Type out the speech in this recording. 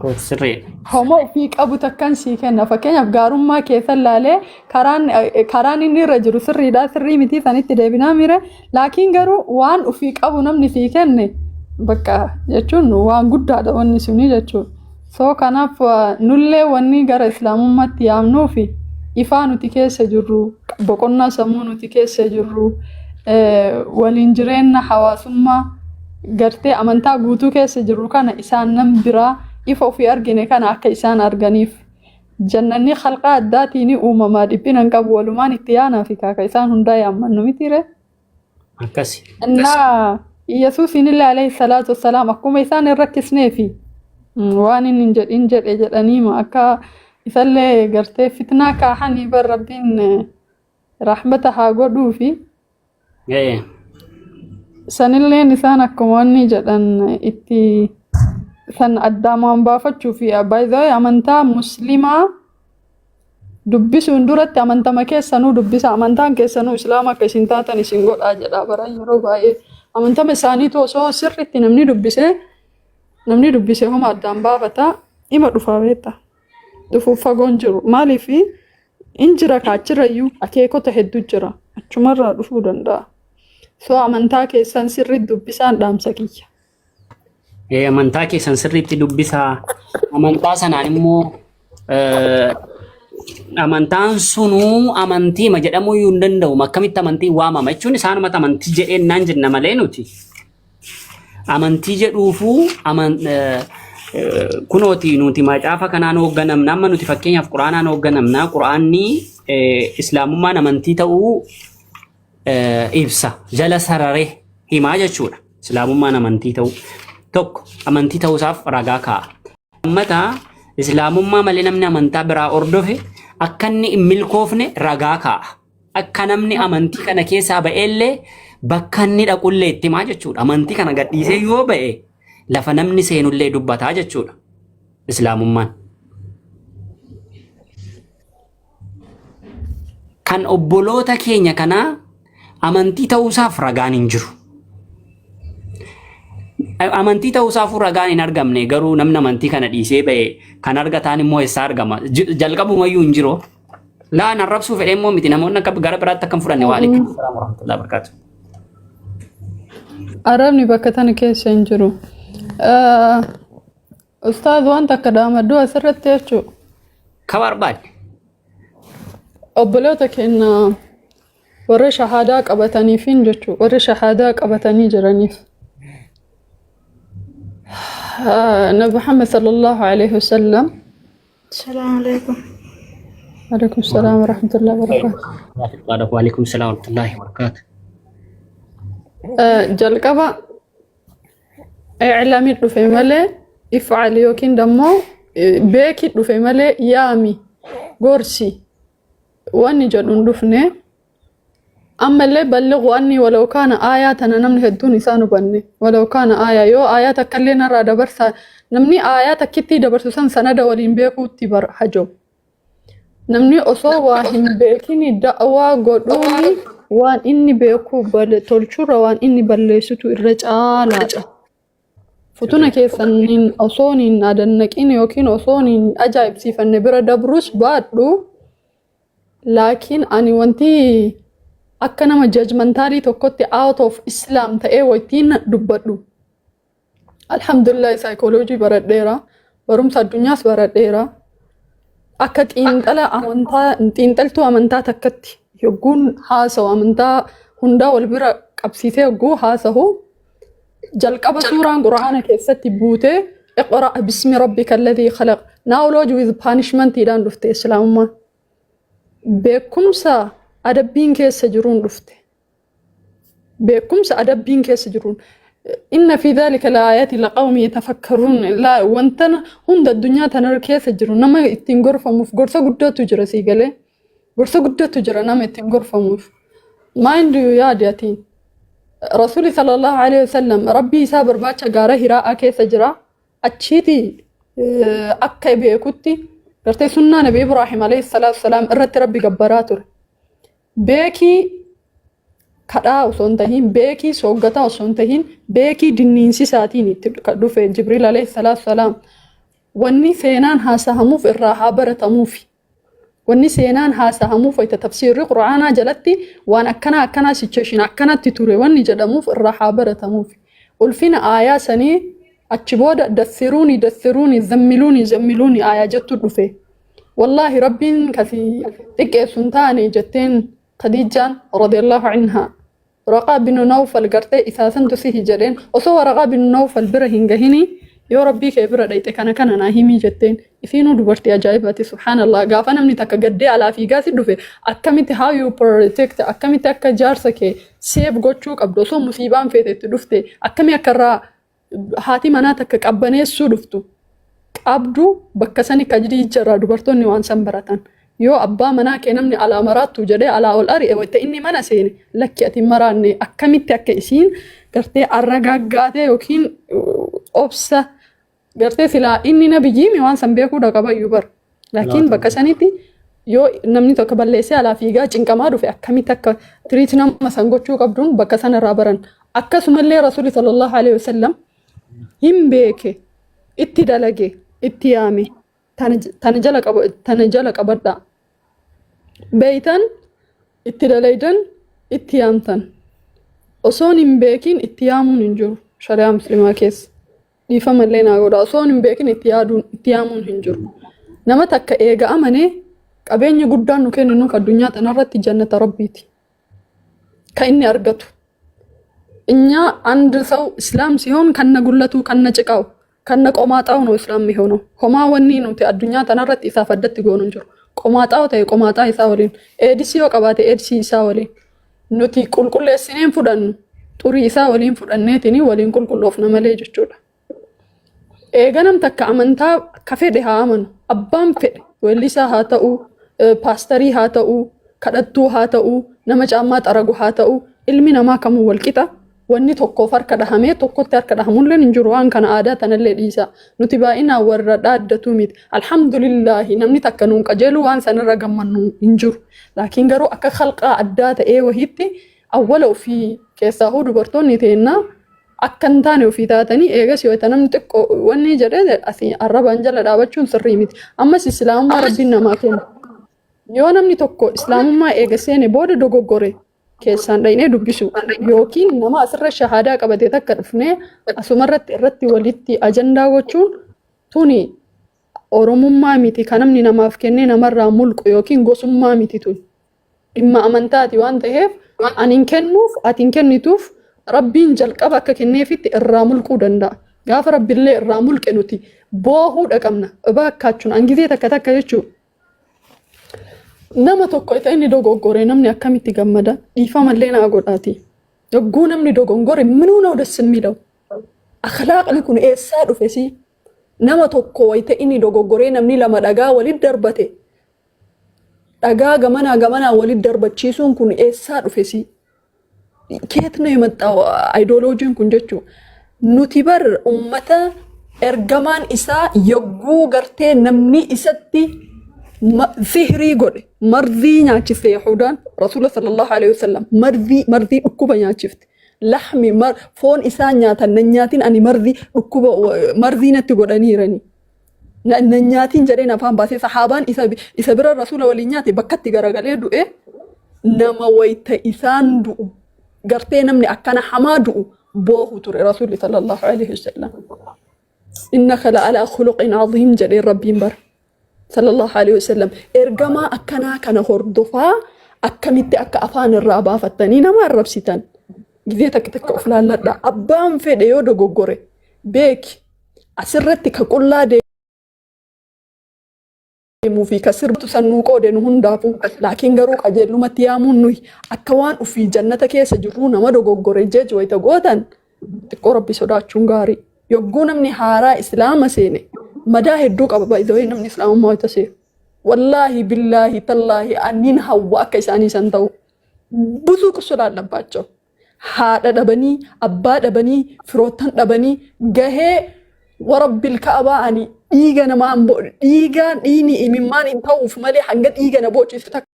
Of course, sirriidha. Homa ofii qabu takkan sii kenna. Fakkeenyaaf gaarummaa keessan laalee karaan karaan inni irra jiru sirriidha sirrii mitii sanitti deebinaa mire laakiin garuu waan ofii qabu namni sii kenne bakka jechuun waan guddaadha wanni suni jechuudha. So kanaaf nullee wanni gara islaamummaatti yaamnuufi ifaa nuti keessa jirru boqonnaa sammuu nuti keessa jirru waliin jireenya hawaasummaa gartee amantaa guutuu keessa jirru kana isaan nam biraa ifa ofii argine kana akka isaan arganiif jannanni khalqaa addaatiin uumamaa dhiphina hin qabu walumaan itti yaanaa fi kaaka isaan hundaa yaammannu mitiire. Akkasi. Innaa Yesuusiin illee alayhi salaatu wassalaam akkuma isaan hin rakkisneefi waan inni hin jedhin jedhe jedhaniima akka isallee gartee fitnaa kaahanii bar rabbiin rahmata haa godhuufi. Sanilleen isaan akkuma wanni jedhan itti san addaamaan baafachuu fi by the way amantaa muslimaa dubbisuun duratti amantama keessanuu dubbisa amantaan keessanuu islaama akka isin taatan isin godhaa jedha bara yeroo baay'ee amantama isaaniitu osoo sirriitti namni dubbise namni dubbise homa addaan baafata ima dhufaa beekta dhufuuf fagoon jiru maaliif in jira kaachirrayyuu akeekota hedduu jira achumarraa dhufuu danda'a. So amantaa keessan sirriitti dubbisaan dhaamsa kiyya. Amantaa keessan sirriitti dubbisaa. Amantaa sanaan immoo amantaan sunuu amantiima jedhamuu iyyuu hin danda'u. Akkamitti amantiin waamama jechuun isaanumatti amantii jedheen naan jenna malee nuti. Amantii jedhuufuu kunooti nuti macaafa kanaan hoogganamna amma nuti fakkeenyaaf quraanaan hoogganamna quraanni islaamummaan amantii ta'uu ibsa jala sararee himaa jechuudha. Islaamummaan amantii ta'uu tokko amantii ta'uusaaf ragaa kaa'a. Lammataa islaamummaa malee namni amantaa biraa hordofe akka inni hin milkoofne ragaa kaa'a. Akka namni amantii kana keessaa ba'ellee bakka inni dhaqullee itti himaa jechuudha. Amantii kana gadhiisee yoo ba'e lafa namni seenullee dubbataa jechuudha. Islaamummaan. Kan obboloota keenya kanaa amantii ta'uusaaf ragaan hin jiru. Amantii ta'uusaafuu ragaan hin argamne garuu namni amantii kana dhiisee ba'e kan argataan immoo eessaa argama? Jalqabumayyuu hin jiru. Laa arrabsuu fedhee immoo miti namoonni akka gara biraatti akka hin fudhanne waalaikum salaam warahmatullahi wabarakatuh. Arabni bakka tana keessa hin jiru. Ustaaz waan takka dhaamaddu asirratti jechuudha. Ka barbaadde. Obboloota keenya warra shahaadaa qabataniifin jechuudha. Warra shahaadaa qabatanii jiraniif. Nabi Muhammad sallallahu alaihi wasallam. Salaamu alaikum. Alaikum salaam wa rahmatullahi wa barakatuh. Waalaikum salaam warahmatullahi wabarakatuh. Jalqaba i'lami dhufe malee if'al yookiin dammoo beeki dhufe malee yaami gorsi wanni jedhu hin dhufne. Ammallee ballighu anni walaw kaana aayaa tana namni hedduun isaan hubanne walaw kaana aayaa yoo aayaa takkallee narraa dabarsaa namni aayaa takkittii dabarsu san sanada waliin beekuutti bar hajo. Namni osoo waa hin beekini da'waa godhuuni waan inni beeku tolchurra waan inni balleessutu irra caalaadha. Futuna keessan hin osoon hin adannaqin yookiin osoon hin ajaa'ibsiifanne bira dabrus baadhu. Laakiin ani wanti akka nama judgmentaalii tokkotti out of Islam ta'ee waytiin dubbadhu. Alhamdulillah saayikooloojii baradheera. Barumsa addunyaas baradheera. Akka xiinxala amantaa xiinxaltuu amantaa takkatti yogguun haasawu amantaa hundaa wal bira qabsiisee yogguu haasahu jalqaba suuraan quraana keessatti buutee iqra bismi rabbika alladhii khalaq knowledge with punishment dhaan dhufte islaamummaan beekumsa adabbiin keessa jiruun dhufte beekumsa adabbiin keessa jiruun inna fi dhalika laayaati laqawmi yatafakkaruun laa wanta hunda addunyaa tana keessa jiru nama ittiin gorfamuuf gorsa guddatu jira sii galee gorsa guddatu jira nama ittiin gorfamuuf mind you yaadi atiin Rasuuli sallallahu alaihi wasallam rabbii isaa barbaacha gaara Hiraa'aa keessa jira. Achiiti akka beekutti gartee sunnaa Nabi Ibraahim alayhi salaatu wasalaam irratti rabbi gabbaraa ture. Beekii kadhaa osoo hin tahin, beekii sooggataa osoo hin tahin, beekii dinniinsisaatiin itti dhufe Jibriil alayhi salaatu wasalaam. Wanni seenaan haasahamuuf irraa haa baratamuufi. Wanni seenaan haasahamuuf wayita tafsiirri Qur'aanaa jalatti waan akkanaa akkanaa situation akkanatti ture wanni jedhamuuf irraa haa baratamuufi. Ulfina aayaa sanii achi booda dassiruuni dassiruuni zammiluuni zammiluuni aayaa jettu dhufe. Wallaahi, Rabbiin kasi xiqqeessu hin taane jetteen Khadiijaan radiyallahu anhaa. Waraqaa binu Nawfal gartee isaa santu sihi jedheen. Osoo Waraqaa binu Nawfal bira hin gahini, yoo Rabbii kee bira dhayxe kana kana naa himii jetteen. Isiinuu dubartii ajaa'ibaati, subhaanallah. Gaafa namni takka gaddee alaa fiigaa si dhufe, akkamitti, how you protect, akkamitti akka jaarsa kee save gochuu qabdu, osoo musiibaan feete itti dhufte akkamii akka irraa haati manaa takka qabbaneessuu dhuftu qabdu, bakka sani Khadiija irraa dubartoonni waan san baratan. Yoo abbaa manaa kee namni alaa maraattu jedhee alaa ol ari'e, wayita inni mana seene, lakki, ati hin maraanne, akkamitti akka isiin gartee arragaaggaatee yookiin obsa gartee silaa inni nabiyyiimi waan san beekuu qabayyuu bara. Laakiin bakka sanitti yoo namni tokko balleessee alaa fiigaa cinqamaa dhufe, akkamitti akka treat nama san gochuu qabduun bakka sana irraa baran. Akkasumallee Rasuulli sallallahu alaihi wasallam hin beeke, itti dalage, itti yaame. Tana jala qabadhaa. Beeytan, itti dalaydan, itti yaamtan. Osoon hin beekin itti yaamuun hin jiru shari'aa musliimaa keessa. Dhiifamallee naa godha. Osoon hin beekin itti yaaduun, itti yaamuun hin jiru. Nama takka eega amanee, qabeenya guddaan nu kennu addunyaa tanarratti jannata Rabbiiti. Ka inni argatu. እኛ አንድ ሰው እስላም ሲሆን ከነ ጉለቱ፣ ከነ ጭቃው፣ ከነ ቆማጣው ነው እስላም የሚሆነው። Homaa wanni nuti addunyaa tanarratti isaaf addatti goonu hin jiru. Qomaaxaa ta'e qomaaxaa isaa waliin, eedisii yoo qabaate eedisii isaa waliin nuti qulqulleessineen fudhannu, xurii isaa waliin fudhanneetini waliin qulqulloofna malee jechuudha. Eega nam takka amantaa ka fedhe haa amanu, abbaan fedhe weellisaa haa ta'u, paastarii haa ta'u, kadhattuu haa ta'u, nama caammaa xaragu haa ta'u, ilmi namaa kamuu walqixa. Wanni tokkoof harka dhahamee tokkotti harka dhahamullee hin jiru. Waan kana aadaa tanallee dhiisa. Nuti baay'inaan warra dhaaddatu miti. Alhamdulillaahi, namni takka nuun qajeelu waan sanirra gammannu hin jiru. Laakiin garuu akka khalqaa addaa ta'ee wahiitti awwala ofii keessaa hoo dubartoonni teennaa akka hin taane ofii taatanii, eegas yoo namni xiqqoo wanni jedhee asii arrabaan jala dhaabachuun sirrii miti. Ammas islaamummaa Rabbiin namaa kenna. Yoo namni tokko islaamummaa eega seene booda dogoggore, keessaan dhaynee dubbisu yookiin nama asirra shahaadaa qabate takka dhufnee asumarratti irratti walitti ajandaa gochuun tuni oromummaa miti. Kan namni namaaf kennee namarraa mulqu yookiin gosummaa miti tun. Dhimma amantaati waan ta'eef, ani hin kennuuf, ati hin kennituuf, Rabbiin jalqaba akka kenneefitti irraa mulquu danda'a. Gaafa Rabbiillee irraa mulqe nuti boohuu dhaqabna. Bakkachuun angizee takka takka jechuudha. Nama tokko isa inni dogoggore namni akkamitti gammada? Dhiifamallee naa godhaati. Yogguu namni dogoggore ምኑ ነው ደስ የሚለው? Akhlaaqni kun eessaa dhufe si? Nama tokko wayita inni dogoggoree namni lama dhagaa walit darbate, dhagaa gamanaa gamanaa walit darbachiisuun kun eessaa dhufe si? ከየት ነው የመጣው ideologyn kun jechuu? Nuti bar ummata ergamaan isaa yogguu gartee namni isatti sihrii godhe, marzii nyaachifte Yahudaan Rasuula sallallahu alaihi wasallam, marzii, marzii dhukkuba nyaachifte. Laxmi foon isaa nyaatan, nan nyaatin, ani marzii dhukkuba marzii natti godhaniirani. Nan nyaatin jedheen afaan baasee, sahaabaan isa bira Rasuula waliin nyaate bakkatti garagalee du'e. Nama wayta isaan du'u gartee namni akkana hamaa du'u boohu ture Rasuulli sallallahu alaihi wasallam. إنك لعلى خلق عظيم jedheen Rabbiin bara. Sallallahu alaihi wasallam. Ergamaa akkanaa kana hordofaa akkamitti akka afaan irraa baafattanii nama arrabsitan? Gizee takka takka of laalladha. Abbaan fedhe yoo dogoggore beeki, asirratti ka qullaa deemuu fi ka sirbatu sannuu qoode nu hundaafuu. Laakiin garuu qajeelumatti yaamuun nuyi akka waan ufii jannata keessa jirruu nama dogoggore jechi wayita gootan, xiqqoo Rabbi sodaachuun gaarii. Yogguu namni haaraa islaama seene madaa hedduu qaba baay'ee namni islaamummaa wayita seenu. Wallaahi, billaahi, tallaahi, anniin hawwa akka isaanii san ta'u. ብዙ ቁስል አለባቸው። Haadha dhabanii, abbaa dhabanii, firoottan dhabanii gahee warabbil ka'abaa ani dhiiga namaa dhiigaan dhiini imimmaan hin ta'uuf malee hanga dhiiga na boochisu takka.